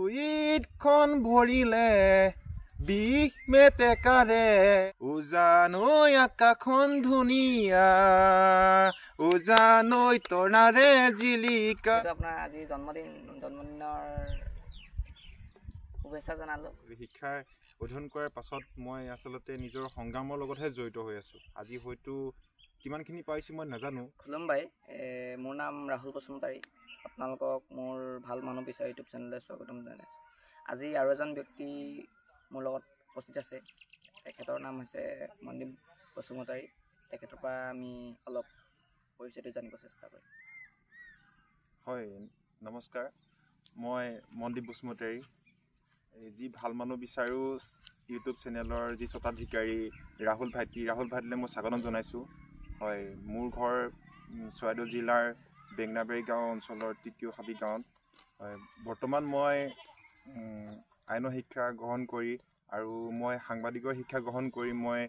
লুইতখন ভৰিলে বিষ মেটেকাৰে, উজানৈ আকাশখন ধুনীয়া, উজানৈ তৰণাৰে জিলিকা। আপোনাৰ আজি জন্মদিন, জন্মদিনৰ শুভেচ্ছা জনালোঁ। শিক্ষাৰ অধ্যয়ন কৰাৰ পাছত মই আচলতে নিজৰ সংগ্ৰামৰ লগতহে জড়িত হৈ আছোঁ। আজি হয়তো কিমানখিনি পাইছোঁ মই নাজানো। খুলুমবাই, মোৰ নাম ৰাহুল বসুমতাৰী। আপোনালোকক মোৰ ভাল মানুহ বিচাৰি ইউটিউব চেনেললৈ স্বাগতম জনাইছোঁ। আজি আৰু এজন ব্যক্তি মোৰ লগত উপস্থিত আছে, তেখেতৰ নাম হৈছে মনদীপ বসুমতাৰী। তেখেতৰ পৰা আমি অলপ পৰিচয়টো জানিব চেষ্টা কৰিম। হয়, নমস্কাৰ, মই মনদীপ বসুমতাৰী, যি ভাল মানুহ বিচাৰোঁ ইউটিউব চেনেলৰ যি স্বত্বাধিকাৰী ৰাহুল ভাইটি, ৰাহুল ভাইটিলৈ মই স্বাগতম জনাইছোঁ। হয়, মোৰ ঘৰ চৰাইদেউ জিলাৰ বেঙেনাবাৰী গাঁও অঞ্চলৰ তৃতীয় হাবি গাঁৱত। হয়, বৰ্তমান মই আইনৰ শিক্ষা গ্ৰহণ কৰি আৰু মই সাংবাদিকৰ শিক্ষা গ্ৰহণ কৰি মই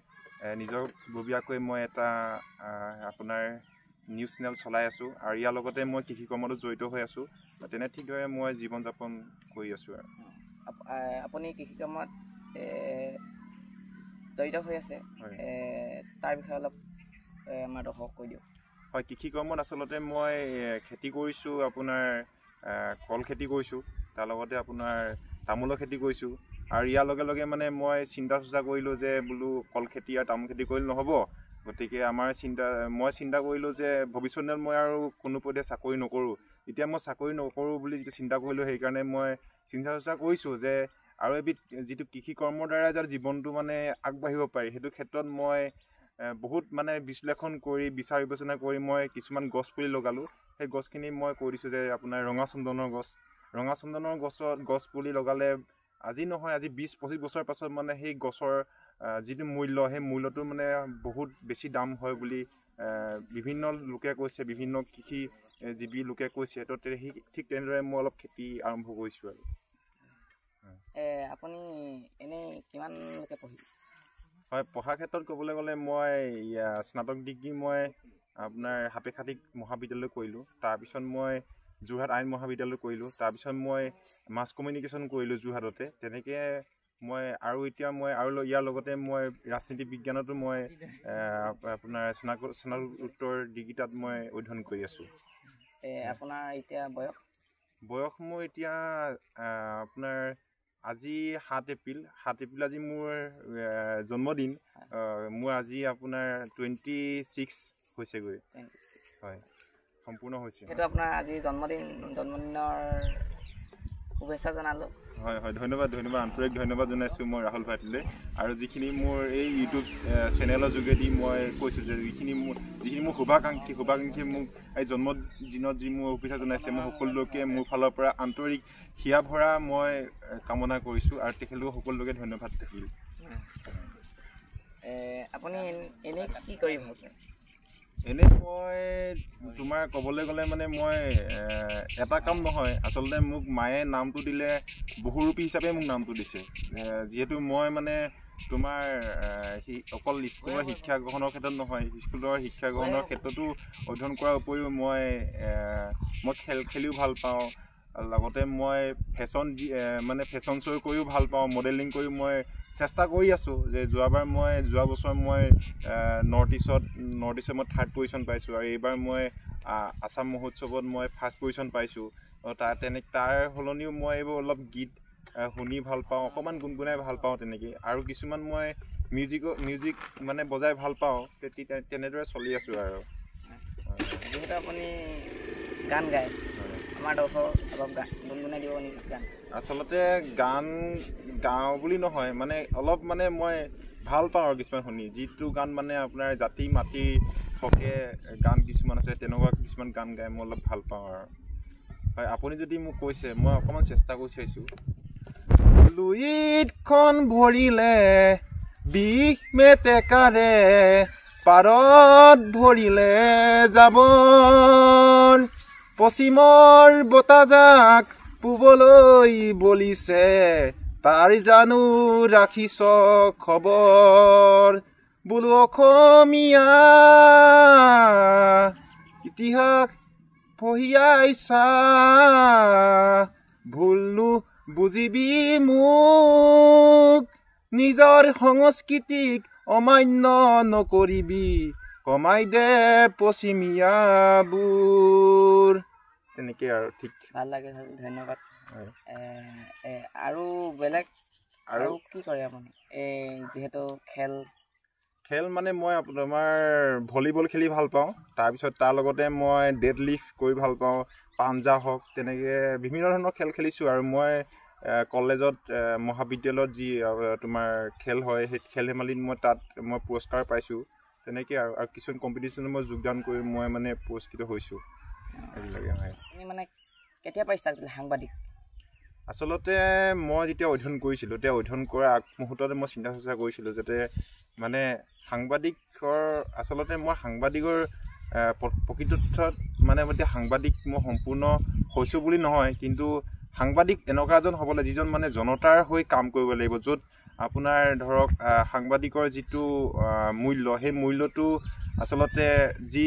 নিজৰ ববীয়াকৈ মই এটা আপোনাৰ নিউজ চেনেল চলাই আছোঁ আৰু ইয়াৰ লগতে মই কৃষি কৰ্মতো জড়িত হৈ আছোঁ। তেনে ঠিকদৰে মই জীৱন যাপন কৰি আছোঁ। আৰু আপুনি কৃষি কৰ্মত জড়িত হৈ আছে, তাৰ বিষয়ে অলপ আমাৰ দৰ্শকক কৈ দিয়ক। হয়, কৃষি কৰ্মত আচলতে মই খেতি কৰিছোঁ, আপোনাৰ কল খেতি কৰিছোঁ, তাৰ লগতে আপোনাৰ তামোলৰ খেতি কৰিছোঁ। আৰু ইয়াৰ লগে লগে মানে মই চিন্তা চৰ্চা কৰিলোঁ যে বোলো কল খেতি আৰু তামোল খেতি কৰিলে নহ'ব, গতিকে মই চিন্তা কৰিলোঁ যে ভৱিষ্যতে মই আৰু কোনোপধ্যে চাকৰি নকৰোঁ। এতিয়া মই চাকৰি নকৰোঁ বুলি যিটো চিন্তা কৰিলোঁ, সেইকাৰণে মই চিন্তা চৰ্চা কৰিছোঁ যে আৰু এবিধ যিটো কৃষি কৰ্মৰ দ্বাৰা যাতে জীৱনটো মানে আগবাঢ়িব পাৰি, সেইটো ক্ষেত্ৰত মই বহুত মানে বিশ্লেষণ কৰি বিচাৰ বিবেচনা কৰি মই কিছুমান গছ পুলি লগালোঁ। সেই গছখিনি মই কৈ দিছোঁ যে আপোনাৰ ৰঙা চন্দনৰ গছ, ৰঙা চন্দনৰ গছ পুলি লগালে আজি নহয় আজি 20-25 বছৰ পাছত মানে সেই গছৰ যিটো মূল্য, সেই মূল্যটো মানে বহুত বেছি দাম হয় বুলি বিভিন্ন লোকে কৈছে, বিভিন্ন কৃষি জীৱী লোকে কৈছে। তো সেই ঠিক তেনেদৰে মই অলপ খেতি আৰম্ভ কৰিছোঁ। আৰু আপুনি এনেই কিমানলৈকে পঢ়িলে? হয়, পঢ়াৰ ক্ষেত্ৰত ক'বলৈ গ'লে মই স্নাতক ডিগ্ৰী মই আপোনাৰ সাপেখাতী মহাবিদ্যালয় কৰিলোঁ, তাৰপিছত মই যোৰহাট আইন মহাবিদ্যালয় কৰিলোঁ, তাৰপিছত মই মাছ কমিউনিকেশ্যন কৰিলোঁ যোৰহাটতে। তেনেকৈ মই আৰু এতিয়া মই আৰু ইয়াৰ লগতে মই ৰাজনীতি বিজ্ঞানতো মই আপোনাৰ স্নাতকোত্তৰ ডিগ্ৰী তাত মই অধ্যয়ন কৰি আছোঁ। আপোনাৰ এতিয়া বয়স? বয়স মোৰ এতিয়া আপোনাৰ আজি 7 এপ্ৰিল, 7 এপ্ৰিল আজি মোৰ জন্মদিন। মোৰ আজি আপোনাৰ 26 হৈছেগৈ। হয়, সম্পূৰ্ণ হৈছে। সেইটো আপোনাৰ আজি জন্মদিন, জন্মদিনৰ শুভেচ্ছা জনালোঁ। হয় হয়, ধন্যবাদ, ধন্যবাদ, আন্তৰিক ধন্যবাদ জনাইছোঁ মই ৰাহুল ভাইটিলৈ। আৰু যিখিনি মোৰ এই ইউটিউব চেনেলৰ যোগেদি মই কৈছোঁ যে যিখিনি মোৰ শুভাকাংক্ষী মোক এই জন্মদিনত যি মোৰ শুভেচ্ছা জনাইছে, মই সকলোকে মোৰ ফালৰ পৰা আন্তৰিক হিয়া ভৰা মই কামনা কৰিছোঁ আৰু তেখেতলোক সকলোকে ধন্যবাদ থাকিল। আপুনি এনেই কি কৰি ভাল পায়? এনেই মই তোমাৰ ক'বলৈ গ'লে মানে মই এটা কাম নহয়, আচলতে মোক মায়ে নামটো দিলে বহুৰূপী হিচাপে মোক নামটো দিছে। যিহেতু মই মানে তোমাৰ অকল স্কুলৰ শিক্ষা গ্ৰহণৰ ক্ষেত্ৰত নহয়, স্কুলৰ শিক্ষা গ্ৰহণৰ ক্ষেত্ৰতো অধ্যয়ন কৰাৰ উপৰিও মই মই খেল খেলিও ভাল পাওঁ, লগতে মই ফেশ্বন মানে ফেশ্বন শ্ব' কৰিও ভাল পাওঁ, মডেলিং কৰিও মই চেষ্টা কৰি আছোঁ। যে যোৱা বছৰ মই নৰ্থ ইষ্টত মই থাৰ্ড পজিশ্যন পাইছোঁ আৰু এইবাৰ মই আছাম মহোৎসৱত মই ফাৰ্ষ্ট পজিশ্যন পাইছোঁ। তাৰ সলনিও মই এইবোৰ অলপ গীত শুনি ভাল পাওঁ, অকণমান গুণগুণাই ভাল পাওঁ তেনেকৈ, আৰু কিছুমান মই মিউজিক মানে বজাই ভাল পাওঁ। তেনেদৰে চলি আছোঁ। আৰু যিহেতু আপুনি গান গায়, আমাৰ দৰ্শক অলপ গুণগুণাই দিব নেকি গান? আচলতে গান গাওঁ বুলি নহয়, মানে অলপ মানে মই ভাল পাওঁ আৰু কিছুমান শুনি, যিটো গান মানে আপোনাৰ জাতি মাটিৰ হকে গান কিছুমান আছে, তেনেকুৱা কিছুমান গান গাই মই অলপ ভাল পাওঁ। আৰু হয়, আপুনি যদি মোক কৈছে মই অকণমান চেষ্টা কৰি চাইছোঁ। লুইতখন ভৰিলে বিষ মেটেকাৰে, পাৰত ভৰিলে জাবৰ, পশ্চিমৰ বতাহজাক পূবলৈ বলিছে, তাৰ জানো ৰাখিছ খবৰ। বোলো অসমীয়া ইতিহাস পঢ়িয়াইছা, ভুলনো বুজিবি মোক, নিজৰ সংস্কৃতিক অমান্য নকৰিবি, কমাই দে পশ্চিমীয়াবোৰ। তেনেকে আৰু। ঠিক, ভাল লাগে, ধন্যবাদ। আৰু বেলেগ আৰু কি কৰে আপুনি? এই যিহেতু খেল খেল মানে মই আপোনাৰ ভলীবল খেলি ভাল পাওঁ, তাৰপিছত তাৰ লগতে মই ডেড লিফ্ট কৰি ভাল পাওঁ, পাঞ্জা হওক, তেনেকৈ বিভিন্ন ধৰণৰ খেল খেলিছোঁ। আৰু মই কলেজত, মহাবিদ্যালয়ত যি তোমাৰ খেল হয়, সেই খেল ধেমালিত মই তাত মই পুৰস্কাৰ পাইছোঁ। তেনেকৈ আৰু কিছুমান কম্পিটিশ্যনত মই যোগদান কৰি মই মানে পুৰস্কৃত হৈছোঁ। এইবিলাকে হয়। আপুনি মানে কেতিয়া পৰা ষ্টাৰ্ট কৰিলে সাংবাদিক? আচলতে মই যেতিয়া অধ্যয়ন কৰিছিলোঁ, তেতিয়া অধ্যয়ন কৰাৰ আগমুহূৰ্ততে মই চিন্তা চৰ্চা কৰিছিলোঁ যাতে মানে সাংবাদিকৰ, আচলতে মই সাংবাদিকৰ প্ৰকৃতাৰ্থত মানে এতিয়া সাংবাদিক মই সম্পূৰ্ণ হৈছোঁ বুলি নহয়, কিন্তু সাংবাদিক এনেকুৱা এজন হ'ব লাগে যিজন মানে জনতাৰ হৈ কাম কৰিব লাগিব, য'ত আপোনাৰ ধৰক সাংবাদিকৰ যিটো মূল্য, সেই মূল্যটো আচলতে যি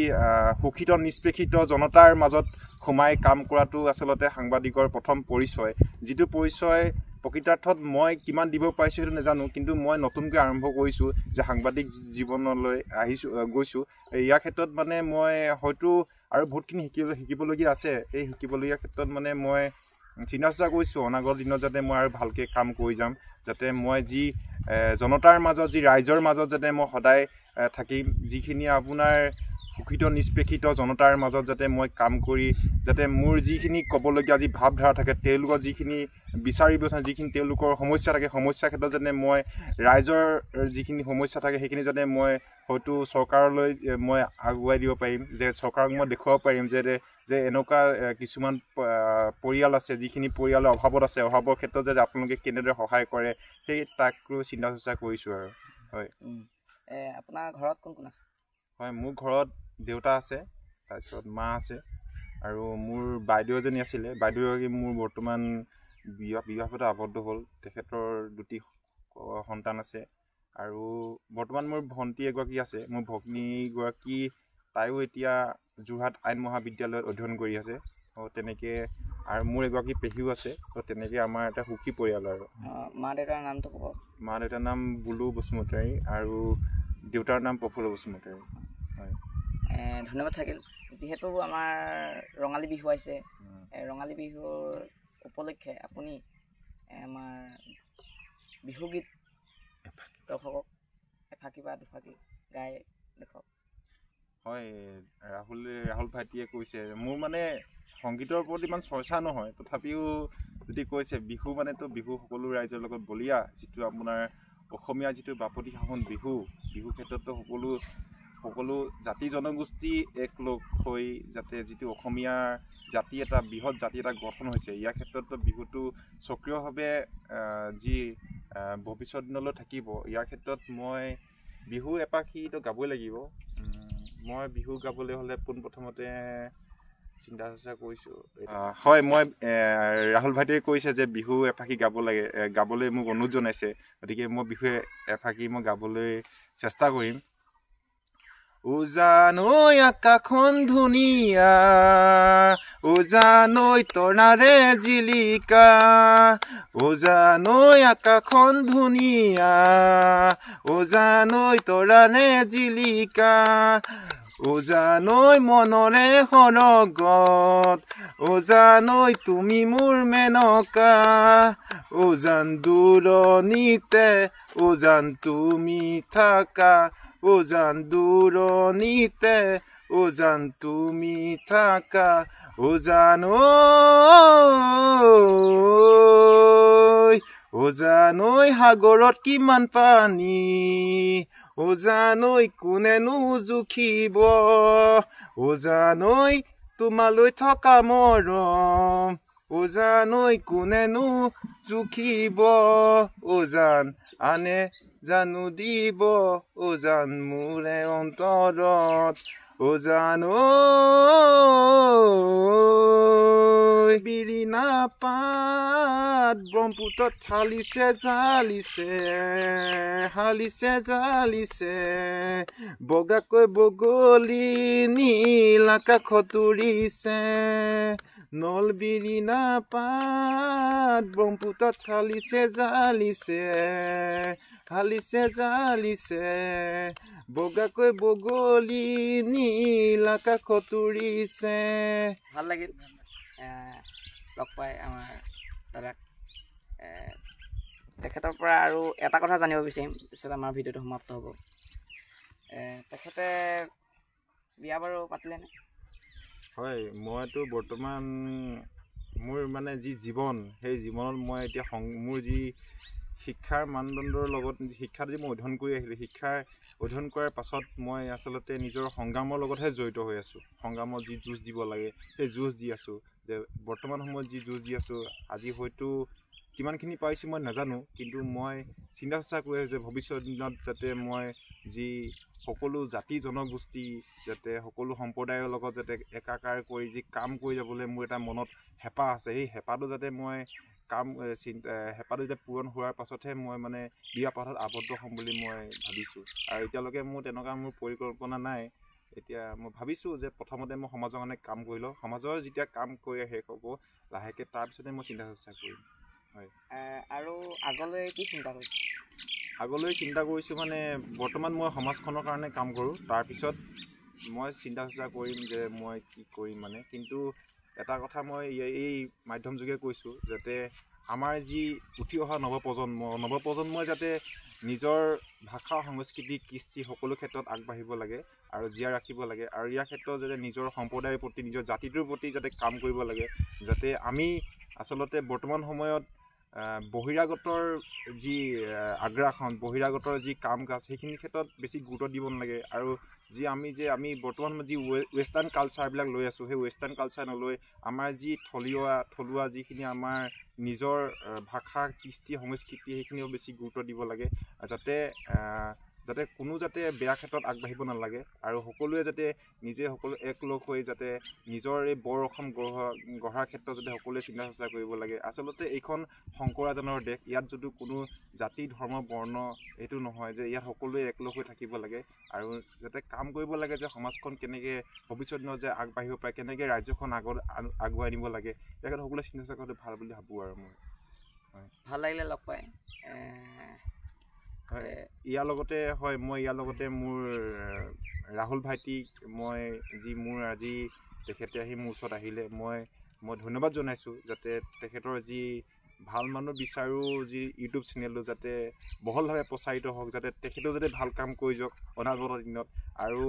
শোষিত নিষ্পেষিত জনতাৰ মাজত সোমাই কাম কৰাটো আচলতে সাংবাদিকৰ প্ৰথম পৰিচয়। যিটো পৰিচয় প্ৰকৃতাৰ্থত মই কিমান দিব পাৰিছোঁ সেইটো নাজানো, কিন্তু মই নতুনকৈ আৰম্ভ কৰিছোঁ যে সাংবাদিক জীৱনলৈ আহিছোঁ, গৈছোঁ। ইয়াৰ ক্ষেত্ৰত মানে মই হয়তো আৰু বহুতখিনি শিকিবলগীয়া আছে। এই শিকিবলগীয়া ক্ষেত্ৰত মানে মই চিন্তা চৰ্চা কৰিছোঁ অনাগত দিনত যাতে মই আৰু ভালকৈ কাম কৰি যাম, যাতে মই যি জনতাৰ মাজত, যি ৰাইজৰ মাজত যাতে মই সদায় থাকিম, যিখিনি আপোনাৰ শোষিত নিষ্পেষিত জনতাৰ মাজত যাতে মই কাম কৰি, যাতে মোৰ যিখিনি ক'বলগীয়া যি ভাৱধাৰা থাকে, তেওঁলোকৰ যিখিনি বিচাৰিব, যিখিনি তেওঁলোকৰ সমস্যা থাকে, সমস্যাৰ ক্ষেত্ৰত যাতে মই ৰাইজৰ যিখিনি সমস্যা থাকে সেইখিনি যাতে মই হয়তো চৰকাৰলৈ মই আগুৱাই দিব পাৰিম, যে চৰকাৰক মই দেখুৱাব পাৰিম যে যে এনেকুৱা কিছুমান পৰিয়াল আছে যিখিনি পৰিয়ালৰ অভাৱত আছে, অভাৱৰ ক্ষেত্ৰত যাতে আপোনালোকে কেনেদৰে সহায় কৰে, সেই তাকো চিন্তা চৰ্চা কৰিছোঁ আৰু। হয়। আপোনাৰ ঘৰত কোন কোন আছে? হয়, মোৰ ঘৰত দেউতা আছে, তাৰপিছত মা আছে, আৰু মোৰ বাইদেউ এজনী আছিলে। বাইদেউগৰাকী মোৰ বৰ্তমান বিবাহপাতত আবদ্ধ হ'ল, তেখেতৰ দুটি সন্তান আছে। আৰু বৰ্তমান মোৰ ভণ্টি এগৰাকী আছে, মোৰ ভগ্নীগৰাকী তাইও এতিয়া যোৰহাট আইন মহাবিদ্যালয়ত অধ্যয়ন কৰি আছে। তেনেকৈ আৰু মোৰ এগৰাকী পেহীও আছে। তো তেনেকৈ আমাৰ এটা সুখী পৰিয়াল। আৰু মা দেউতাৰ নামটো ক'ব? মা দেউতাৰ নাম বুলু বসুমতাৰী আৰু দেউতাৰ নাম প্ৰফুল্ল বসুমতাৰী। হয়, ধন্যবাদ থাকিল। যিহেতু আমাৰ ৰঙালী বিহু আহিছে, ৰঙালী বিহুৰ উপলক্ষে আপুনি আমাৰ বিহুগীত দৰ্শকক এফাকি বা দুফাকি গাই দেখুৱাওক। হয়, ৰাহুল ভাইটিয়ে কৈছে, মোৰ মানে সংগীতৰ ওপৰত ইমান চৰ্চা নহয়, তথাপিও যদি কৈছে বিহু মানেতো বিহু সকলো ৰাইজৰ লগত বলিয়া, যিটো আপোনাৰ অসমীয়া যিটো বাপতি সাহোন বিহু, বিহু ক্ষেত্ৰততো সকলো জাতি জনগোষ্ঠী একলগ হৈ যাতে যিটো অসমীয়া জাতি এটা বৃহৎ জাতি এটা গঠন হৈছে, ইয়াৰ ক্ষেত্ৰততো বিহুটো সক্ৰিয়ভাৱে যি ভৱিষ্যত দিনলৈ থাকিব, ইয়াৰ ক্ষেত্ৰত মই বিহু এপাখিতো গাবই লাগিব। মই বিহু গাবলৈ হ'লে পোনপ্ৰথমতে চিন্তা চৰ্চা কৰিছোঁ। হয়, মই ৰাহুল ভাইটিয়ে কৈছে যে বিহু এফাকি গাব লাগে, গাবলৈ মোক অনুৰোধ জনাইছে, গতিকে মই বিহু এফাকি মই গাবলৈ চেষ্টা কৰিম। উজানৈ আকাশখন ধুনীয়া, উজানৈ তৰাৰে জিলিকা, উজানৈ আকাশখন ধুনীয়া, উজানৈ তৰাৰে জিলিকা, উজানৈ মনৰে সৰগত, উজানৈ তুমি মোৰ মেনকা, উজান দূৰণিতে উজান তুমি থাকা, উজান দূৰণিতে উজান তুমি থাকা, উজান উজানৈ সাগৰত কিমান পানী, উজানৈ কোনেনো জুখিব, উজানৈ তোমালৈ থকা মৰম, উজানৈ কোনেনো জুখিব, উজান আনে জানো দিব, উজান মোৰে অন্তৰত, উজান বিৰিণা পাত ব্ৰহ্মপুত্ৰত হালিছে জালিছে, হালিছে জালিছে, বগাকৈ বগলী নীল আকাশত উৰিছে, নলবিৰিনা পাত ব্ৰহ্মপুত্ৰত হালিছে জালিছে, হালিছে জালিছে, বগাকৈ বগলী নীল আকাশত উৰিছে। ভাল লাগিল লগ পাই আমাৰ দাদাক। তেখেতৰ পৰা আৰু এটা কথা জানিব বিচাৰিম, পিছত আমাৰ ভিডিঅ'টো সমাপ্ত হ'ব। তেখেতে বিয়া বাৰু পাতিলেনে? হয়, মইতো বৰ্তমান মোৰ মানে যি জীৱন, সেই জীৱনত মই এতিয়া মোৰ যি শিক্ষাৰ মানদণ্ডৰ লগত শিক্ষাত যি মই অধ্যয়ন কৰি আহিলোঁ, শিক্ষাৰ অধ্যয়ন কৰাৰ পাছত মই আচলতে নিজৰ সংগ্ৰামৰ লগতহে জড়িত হৈ আছোঁ। সংগ্ৰামত যি যুঁজ দিব লাগে সেই যুঁজ দি আছোঁ, যে বৰ্তমান সময়ত যি যুঁজ দি আছোঁ, আজি হয়তো কিমানখিনি পাইছোঁ মই নাজানো, কিন্তু মই চিন্তা চৰ্চা কৰি আছোঁ যে ভৱিষ্যত দিনত যাতে মই যি সকলো জাতি জনগোষ্ঠী যাতে সকলো সম্প্ৰদায়ৰ লগত যাতে একাকাৰ কৰি যি কাম কৰি যাবলৈ মোৰ এটা মনত হেঁপাহ আছে, সেই হেঁপাহটো যাতে মই কাম চিন্তা হেঁপাহটো যাতে পূৰণ হোৱাৰ পাছতহে মই মানে বিয়া পাঠত আবদ্ধ হ'ম বুলি মই ভাবিছোঁ। আৰু এতিয়ালৈকে মোৰ তেনেকুৱা মোৰ পৰিকল্পনা নাই। এতিয়া মই ভাবিছোঁ যে প্ৰথমতে মই সমাজৰ কাৰণে কাম কৰি লওঁ, সমাজৰ যেতিয়া কাম কৰি শেষ হ'ব লাহেকৈ তাৰপিছতে মই চিন্তা চৰ্চা কৰিম। হয়। আৰু আগলৈ কি চিন্তা কৰিছে? আগলৈ চিন্তা কৰিছোঁ মানে বৰ্তমান মই সমাজখনৰ কাৰণে কাম কৰোঁ, তাৰপিছত মই চিন্তা চৰ্চা কৰিম যে মই কি কৰিম মানে। কিন্তু এটা কথা মই এই মাধ্যমযোগে কৈছোঁ যাতে আমাৰ যি উঠি অহা নৱপ্ৰজন্মই যাতে নিজৰ ভাষা সংস্কৃতি কৃষ্টি সকলো ক্ষেত্ৰত আগবাঢ়িব লাগে আৰু জীয়াই ৰাখিব লাগে, আৰু ইয়াৰ ক্ষেত্ৰত যাতে নিজৰ সম্প্ৰদায়ৰ প্ৰতি নিজৰ জাতিটোৰ প্ৰতি যাতে কাম কৰিব লাগে, যাতে আমি আচলতে বৰ্তমান সময়ত বহিৰাগতৰ যি আগ্ৰাসন, বহিৰাগতৰ যি কাম কাজ সেইখিনি ক্ষেত্ৰত বেছি গুৰুত্ব দিব নালাগে। আৰু যি আমি যে আমি বৰ্তমান যি ৱেষ্টাৰ্ণ কালচাৰবিলাক লৈ আছোঁ, সেই ৱেষ্টাৰ্ণ কালচাৰ নলৈ আমাৰ যি থলুৱা যিখিনি আমাৰ নিজৰ ভাষা কৃষ্টি সংস্কৃতি সেইখিনিও বেছি গুৰুত্ব দিব লাগে, যাতে যাতে কোনো যাতে বেয়া ক্ষেত্ৰত আগবাঢ়িব নালাগে, আৰু সকলোৱে যাতে নিজে সকলো একলগ হৈ যাতে নিজৰ এই বৰ অসম গঢ়াৰ ক্ষেত্ৰত যাতে সকলোৱে চিন্তা চৰ্চা কৰিব লাগে। আচলতে এইখন শংকৰাজনৰ দেশ, ইয়াত যদিও কোনো জাতি ধৰ্ম বৰ্ণ এইটো নহয় যে ইয়াত সকলোৱে একলগ হৈ থাকিব লাগে, আৰু যাতে কাম কৰিব লাগে যে সমাজখন কেনেকৈ ভৱিষ্যত দিনত যে আগবাঢ়িব পাৰে, কেনেকৈ ৰাজ্যখন আগত আগুৱাই নিব লাগে, ইয়াৰ ক্ষেত্ৰত সকলোৱে চিন্তা চৰ্চা কৰাটো ভাল বুলি ভাবোঁ। আৰু মই ভাল লাগিলে লগ পাই। হয়, ইয়াৰ লগতে হয় মই ইয়াৰ লগতে মোৰ ৰাহুল ভাইটিক মই যি মোৰ আজি তেখেতে আহি মোৰ ওচৰত আহিলে মই মই ধন্যবাদ জনাইছোঁ, যাতে তেখেতৰ যি ভাল মানুহ বিচাৰোঁ যি ইউটিউব চেনেলটো যাতে বহলভাৱে প্ৰচাৰিত হওক, যাতে তেখেতেও যাতে ভাল কাম কৰি যাওক অনাগত দিনত, আৰু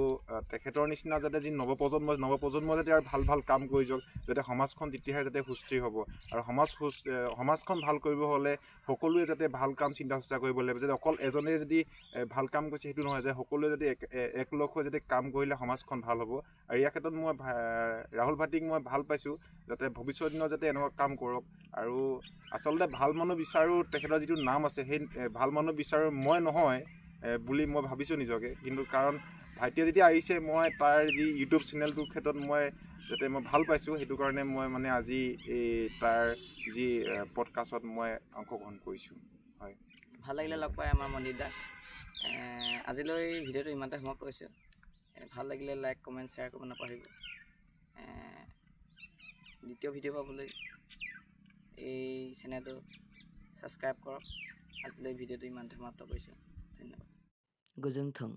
তেখেতৰ নিচিনা যাতে যি নৱপ্ৰজন্ম যাতে আৰু ভাল ভাল কাম কৰি যাওক, যাতে সমাজখন তেতিয়াহে যাতে সুস্থিৰ হ'ব। আৰু সমাজখন ভাল কৰিব হ'লে সকলোৱে যাতে ভাল কাম চিন্তা চৰ্চা কৰিব লাগিব, যাতে অকল এজনে যদি ভাল কাম কৰিছে সেইটো নহয়, যে সকলোৱে যদি একলগ হৈ যাতে কাম কৰিলে সমাজখন ভাল হ'ব। আৰু ইয়াৰ ক্ষেত্ৰত মই ৰাহুল ভাইটিক মই ভাল পাইছোঁ, যাতে ভৱিষ্যত দিনত যাতে এনেকুৱা কাম কৰক। আৰু আচলতে ভাল মানুহ বিচাৰোঁ তেখেতৰ যিটো নাম আছে সেই ভাল মানুহ বিচাৰোঁ মই নহয় বুলি মই ভাবিছোঁ নিজকে, কিন্তু কাৰণ ভাইটিয়ে যেতিয়া আহিছে মই তাৰ যি ইউটিউব চেনেলটোৰ ক্ষেত্ৰত মই যাতে মই ভাল পাইছোঁ, সেইটো কাৰণে মই মানে আজি এই তাৰ যি পডকাষ্টত মই অংশগ্ৰহণ কৰিছোঁ। হয়, ভাল লাগিলে লগ পাই আমাৰ মন্দিৰ দা। আজিলৈ ভিডিঅ'টো ইমানতে সমাপ্ত কৰিছোঁ। ভাল লাগিলে লাইক কমেণ্ট শ্বেয়াৰ কৰিব নাপাহৰিব। দ্বিতীয় ভিডিঅ' পাবলৈ এই চেনেলটো ছাবস্ক্ৰাইব কৰক। আজিলৈ ভিডিঅ'টো ইমানতে সমাপ্ত কৰিছোঁ। ধন্যবাদ। গোজোংথং।